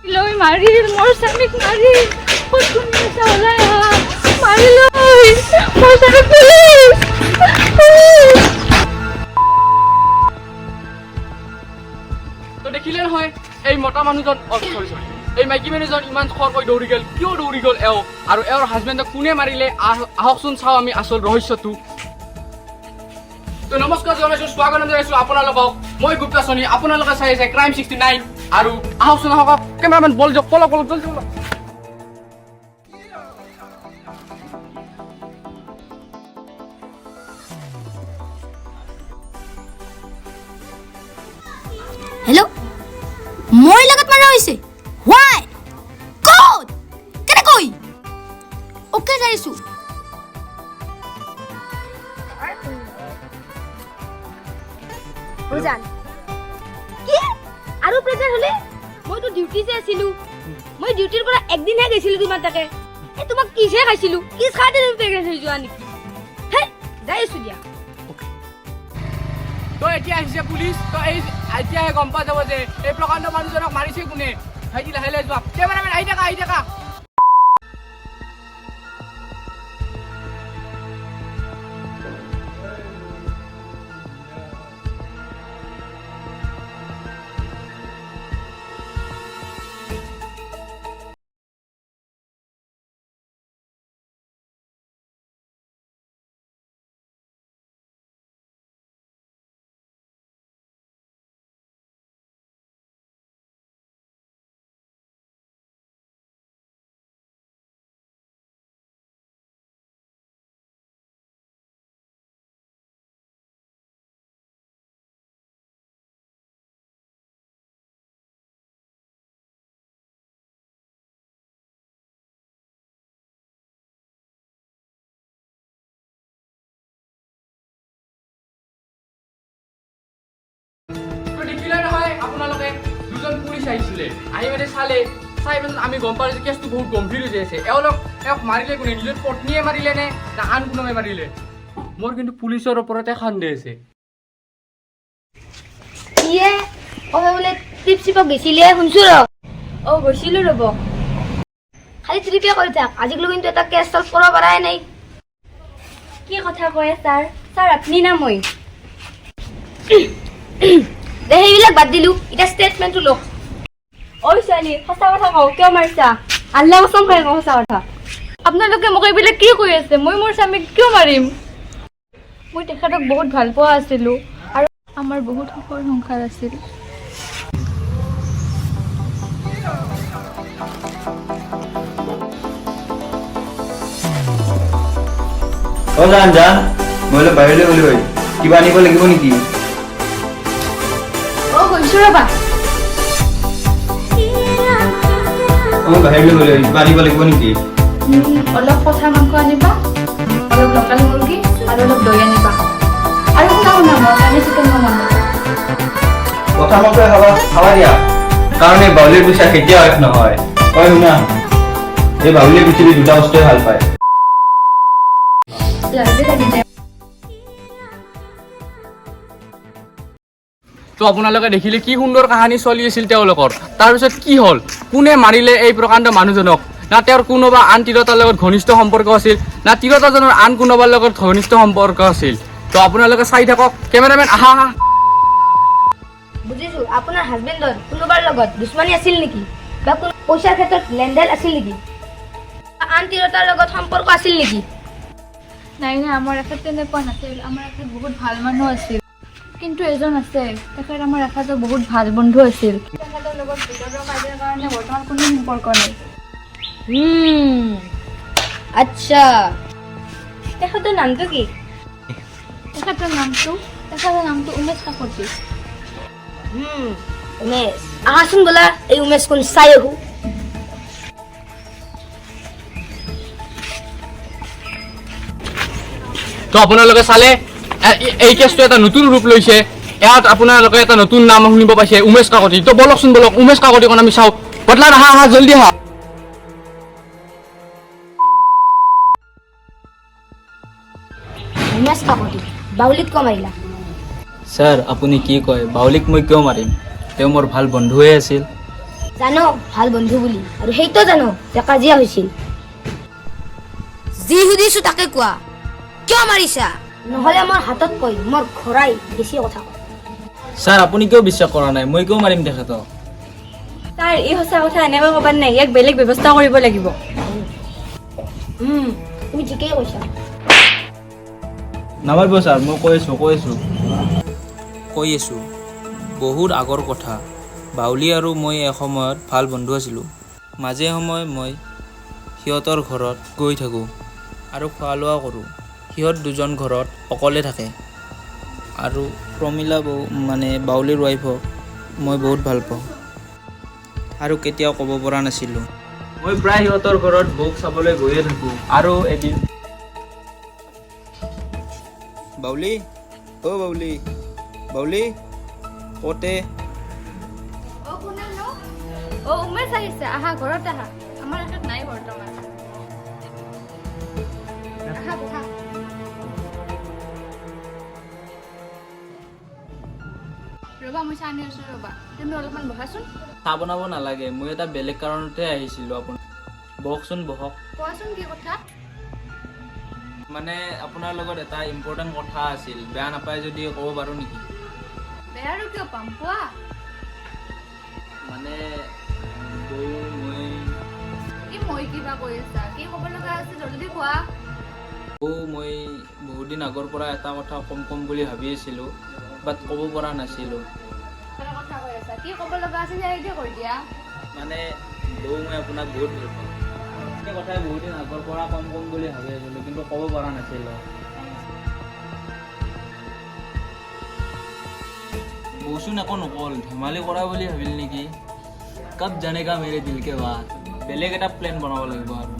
লৈ মাৰিল, মোৰ স্বামীক মাৰিল। ক'ত তুমি আছা, ওলাই আহা। মাৰিলৈ মোৰ স্বামীক, পুলিচ, পুলিচ! তো দেখিলে নহয়, এই মতা মানুহজন, অ চৰি চৰি, এই মাইকী মানুহজন ইমান খৰকৈ দৌৰি গ'ল। কিয় দৌৰি গ'ল এওঁ আৰু এওঁৰ হাজবেণ্ডক কোনে মাৰিলে? আহকচোন চাওঁ আমি আচল ৰহস্যটো। তো নমস্কাৰ জনাইছো, স্বাগতম জনাইছো আপোনালোকক। মই গুপ্তা চনী, আপোনালোকে চাই আছে ক্ৰাইম 69। আৰু আহকচোন, আহক, কেমেৰামেন বল যাওক, পলক পলক, জলদি বলক। হেল্ল', মোৰ লগত মাৰা হৈছে? হোৱাই? ক'ত, কেনেকৈ? অ'কে, যাইছোঁ। জান কি আৰু প্ৰেগনেণ্ট হ'লে? মইতো ডিউটিতে আছিলো। মই ডিউটিৰ পৰা একদিনহে গৈছিলো তোমাৰ তাকে। এই তোমাক কিছহে খাইছিলো, কিছ খাওঁতে তুমি প্ৰেগনেণ্ট হৈ যোৱা নেকি? হে, যাই আছো দিয়া। তো এতিয়া আহিছে পুলিচ। তো এই এতিয়াহে গম পোৱা যাব যে এই প্ৰকাণ্ড মানুহজনক মাৰিছে কোনে। ভাইটি, লাহে লাহে যোৱা। কেমেৰামেন, আহি থাকা, আহি থাকা। তো দেখিলে নহয় আপোনালোকে, দুজন পুলিচ আহিছিলে, আহি মানে চালে। চাই পেলাই আমি গম পালো যে কেছটো বহুত গম্ভীৰ হৈ যাই আছে। এওঁক মাৰিলে কোনে? নিজৰ পত্নীয়ে মাৰিলে নে না আন কোনোবাই মাৰিলে? মোৰ কিন্তু পুলিচৰ ওপৰতে সন্দেহ আছে। ইয়ে, অ বোলে ট্ৰিপ চিপক গৈছিলে শুনছো ৰ। অ, গৈছিলো ৰ'ব। খালি ট্ৰিপে কৰি থাক, আজিকালি কিন্তু এটা কেছ চল্ভ কৰিব পৰাই নাই। কি কথা কয় ছাৰ? ছাৰ আপুনি না মই? দে, সেইবিলাক বাদ দিলো, এতিয়া ষ্টেটমেণ্টটো লওক। ঐ ছোৱালী, সঁচা কথা কওঁ, কিয় মাৰিছা? আল্লাহ কচম খাই কওঁ, সঁচা কথা। আপোনালোকে মোক এইবিলাক কি কৈ আছে? মই মোৰ স্বামীক কিয় মাৰিম? মই তেখেতক বহুত ভাল পোৱা আছিলোঁ আৰু আমাৰ বহুত সুখৰ সংসাৰ আছিল। অ জান জান, মই অলপ বাহিৰলৈ গ'লো হয়, কিবা আনিব লাগিব নেকি? অ, গৈছোঁ ৰ'বা। অ, মই বাহিৰলৈ গ'লো হয়, কিবা আনিব লাগিব নেকি? অলপ পঠা মাংস আনিবা, অলপ লোকেল মুৰ্গী আৰু অলপ দৈ আনিবা। আৰু শুনা শুনা, মোৰ কাৰণে চিকেন মম আনিবা। পঠা মাংস খাবা খাবা দিয়া, কাৰণ এই বাউলীৰ পইচা কেতিয়াও শেষ নহয়। ঐ শুনা, এই বাউলীয়ে পৃথিৱীৰ দুটা বস্তুৱে ভাল পায়। লাজে লাগি যায়। তো আপোনালোকে দেখিলে কি সুন্দৰ কাহানী চলি আছিল তেওঁলোকৰ। তাৰপিছত কি হ'ল? কোনে মাৰিলে এই প্ৰকাণ্ড মানুহজনক? না তেওঁৰ কোনোবা আন তিৰোতাৰ লগত ঘনিষ্ঠ সম্পৰ্ক আছিল, না তিৰোতাজনৰ আন কোনোবাৰ লগত ঘনিষ্ঠ সম্পৰ্ক আছিল? তো আপোনালোকে চাই থাকক। কেমেৰামেন, আহা আহা। বুজিছো, আপোনাৰ হাজবেণ্ডৰ কোনোবাৰ লগত দুশ্মনী আছিল নেকি বা কোনো পইচাৰ ক্ষেত্ৰত লেনদেন আছিল নেকি বা আন তিৰোতাৰ লগত সম্পৰ্ক আছিল নেকি? নাই নাই, আমাৰ এখেত তেনেকুৱা নাছিল। আমাৰ এখেত বহুত ভাল মানুহ আছিল। কিন্তু এজন আছে, তেখেত আমাৰ এখেতৰ বহুত ভাল বন্ধু আছিল। তেখেতৰ লগত ভিতৰৰ কাজিয়াৰ কাৰণে বৰ্তমান কোনো সম্পৰ্ক নাই। আচ্ছা, তেখেতৰ নামটো কি? তেখেতৰ নামটো উমেশ কাকতি। উমেশ, আহাচোন বোলা, এই উমেশ কোন চাই আহো। তো আপোনালোকে চালে, এই কেছটো এটা নতুন ৰূপ লৈছে। ইয়াত আপোনালোকে এটা নতুন নাম শুনিব পাইছে, উমেশ কাকতি। তো বলকচোন বলক, উমেশ কাকতিখন আমি চাওঁ। বদলাৰ, আহা আহা, জলদি আহা। উমেশ কাকতি, বাউলিক কিয় মাৰিলা? ছাৰ, আপুনি কি কয়? বাউলিক মই কিয় মাৰিম? তেওঁ মোৰ ভাল বন্ধুৱে আছিল। জানো ভাল বন্ধু বুলি, আৰু সেইটো জানো যে কাজিয়া হৈছিল। যি সুধিছো তাকে কোৱা, কিয় মাৰিছা? নহ'লে মোৰ হাতত কৈ মোৰ ঘৰাই বেছি কথা কয়। ছাৰ, আপুনি কিয় বিশ্বাস কৰা নাই? মই কিয় মাৰিম তেখেতক? তাৰ এই সঁচা কথা এনেকৈ ক'বাত নাই, ইয়াক বেলেগ ব্যৱস্থা কৰিব লাগিব। তুমি ঠিকেই কৈছা। নামাৰিব ছাৰ, মই কৈ আছো, কৈ আছো। কৈ আছোঁ, বহুত আগৰ কথা। বাউলি আৰু মই এসময়ত ভাল বন্ধু আছিলোঁ। মাজে সময়ে মই সিহঁতৰ ঘৰত গৈ থাকোঁ আৰু খোৱা লোৱা কৰোঁ। সিহঁত দুজন ঘৰত অকলে থাকে আৰু প্ৰমীলা বৌ মানে বাউলিৰ ৱাইফক মই বহুত ভাল পাওঁ আৰু কেতিয়াও ক'ব পৰা নাছিলোঁ। মই প্ৰায় সিহঁতৰ ঘৰত বৌক চাবলৈ গৈয়ে থাকোঁ। আৰু এদিন বাউলি, অ' বাউলি, বাউলি ক'তে? অ কোনেনো? অ উমেশ আহিছে, আহা ঘৰত আহা, আমাৰ এখেত নাই বৰ্তমান। আহা বহা। ৰ'বা, মই চাহ আনি আছো, ৰ'বা তুমি অলপমান বহাচোন। চাহ বনাব নালাগে, মই এটা বেলেগ কাৰণতে আহিছিলোঁ। আপোনাৰ বহকচোন, বহক। কোৱাচোন কি কথা? মানে আপোনাৰ লগত এটা ইম্পৰ্টেণ্ট কথা আছিল, বেয়া নাপায় যদি ক'ব পাৰোঁ নেকি? বেয়া আৰু কিয় পাম, কোৱা। মানে বৌ, মই কি মই কিবা কৈ আছা? কি ক'ব লগা আছে জলদি কোৱা। বৌ, মই বহুত দিন আগৰ পৰা এটা কথা ক'ম ক'ম বুলি ভাবি আছিলোঁ, বাট ক'ব পৰা নাছিলোঁ। এটা কথা কৈ আছা, কি ক'ব লগা আছে সেই কৈ দিয়া। মানে বৌ, মই আপোনাক বহুত ভাল পাওঁ। সেই কথাই বহুত দিন আগৰ পৰা ক'ম ক'ম বুলি ভাবি আছিলোঁ, কিন্তু ক'ব পৰা নাছিলোঁ। বৌচোন একো নকল, ধেমালি কৰা বুলি ভাবিল নেকি? कब जानेगा मेरे दिल के बात। বেলেগ এটা প্লেন বনাব লাগিব আৰু।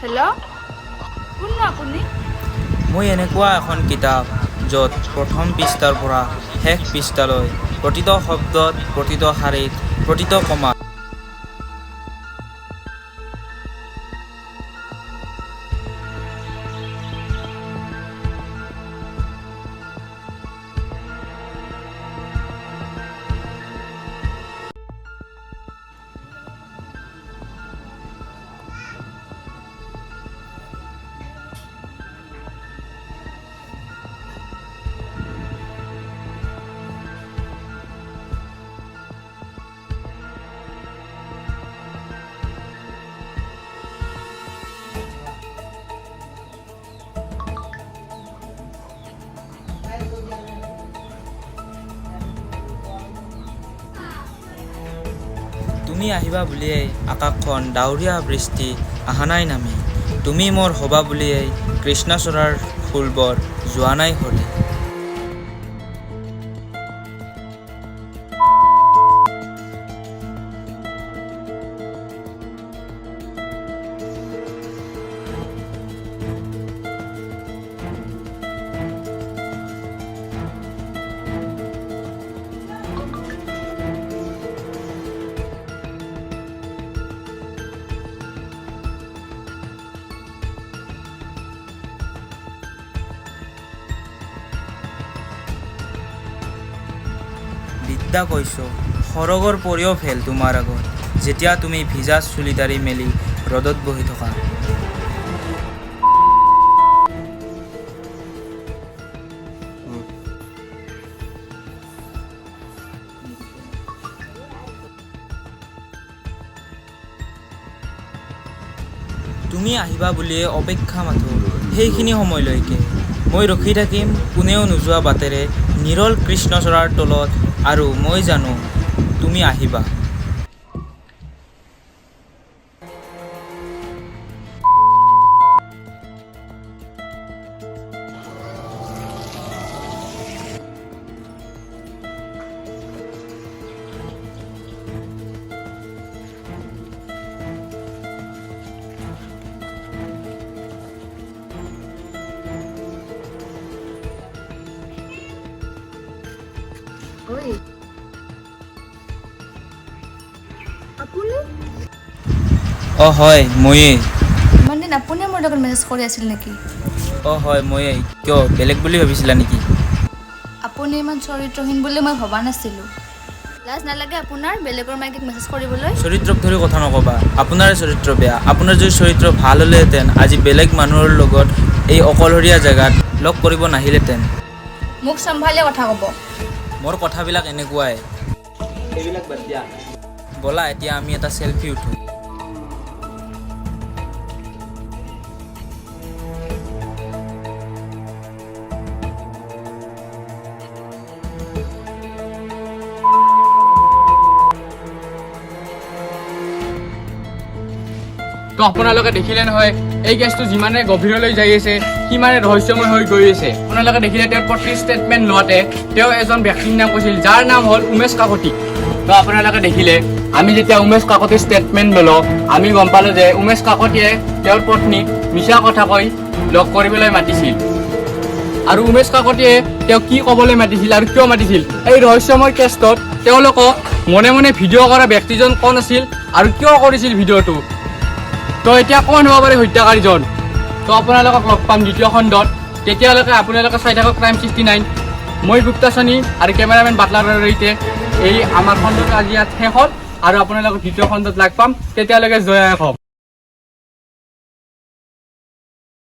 হেল্ল', কোননো আপুনি? মই এনেকুৱা এখন কিতাপ য'ত প্ৰথম পৃষ্ঠাৰ পৰা শেষ পৃষ্ঠালৈ প্ৰতিটো শব্দত, প্ৰতিটো শাৰীত, প্ৰতিটো কমাত তুমি আহিবা বুলিয়েই আকাশখন ডাৱৰীয়া বৃষ্টি অহা নাই নামি। তুমি মোৰ হ'বা বুলিয়েই কৃষ্ণচূড়াৰ ফুলবোৰ যোৱা নাই সৰি। বিদ্যা কৈছোঁ, সৰগৰ পৰিও ফেল তোমাৰ আগত, যেতিয়া তুমি ভিজা চুলিদাৰি মেলি ৰ'দত বহি থকা। তুমি আহিবা বুলিয়ে অপেক্ষা মাথোঁ সেইখিনি সময়লৈকে। মই ৰখি থাকিম কোনেও নোযোৱা বাটেৰে নিৰল কৃষ্ণচূড়াৰ তলত আৰু মই জানো তুমি আহিবা। আপুনি? অঁ হয়, ময়েই। ইমান দিন আপুনিয়ে মোৰ লগত মেছেজ কৰি আছিল নেকি? অঁ হয়, ময়েই। কিয়, বেলেগ বুলি ভাবিছিলা নেকি? আপুনি ইমান চৰিত্ৰহীন বুলি মই ভবা নাছিলোঁ। লাজ নালাগে আপোনাৰ বেলেগৰ মাইকীক মেছেজ কৰিবলৈ? চৰিত্ৰক ধৰি কথা নক'বা। আপোনাৰে চৰিত্ৰ বেয়া। আপোনাৰ যদি চৰিত্ৰ ভাল হ'লেহেঁতেন, আজি বেলেগ মানুহৰ লগত এই অকলশৰীয়া জেগাত লগ কৰিব নাহিলেহেঁতেন। মোক চম্ভালি কথা ক'ব। মোৰ কথাবিলাক এনেকুৱাই। সেইবিলাক বাদ দিয়া। ব'লা, এতিয়া আমি এটা চেলফি উঠোঁ। তো আপোনালোকে দেখিলে নহয়, এই কেছটো যিমানে গভীৰলৈ যাই আছে সিমানে ৰহস্যময় হৈ গৈ আছে। আপোনালোকে দেখিলে তেওঁৰ প্ৰতি ষ্টেটমেণ্ট লোৱাতে তেওঁ এজন ব্যক্তিৰ নাম কৈছিল, যাৰ নাম হ'ল উমেশ কাকতি। তো আপোনালোকে দেখিলে, আমি যেতিয়া উমেশ কাকতিৰ ষ্টেটমেণ্ট ল'লোঁ, আমি গম পালোঁ যে উমেশ কাকতিয়ে তেওঁৰ পত্নীক মিছা কথা কৈ লগ কৰিবলৈ মাতিছিল। আৰু উমেশ কাকতিয়ে তেওঁক কি ক'বলৈ মাতিছিল আৰু কিয় মাতিছিল, এই ৰহস্যময় কেছটোত তেওঁলোকক মনে মনে ভিডিঅ' কৰা ব্যক্তিজন কোন আছিল আৰু কিয় কৰিছিল ভিডিঅ'টো, তো এতিয়া কোন হ'ব পাৰে হত্যাকাৰীজন? তো আপোনালোকক লগ পাম দ্বিতীয় খণ্ডত। তেতিয়ালৈকে আপোনালোকে চাই থাকক ক্ৰাইম 69। মই গুপ্তাচনী আৰু কেমেৰামেন বাটলাৰৰ সৈতে এই আমাৰ খণ্ডটো আজি ইয়াত শেষ হ'ল আৰু আপোনালোকক দ্বিতীয় খণ্ডত লগ পাম। তেতিয়ালৈকে জয় আই অসম।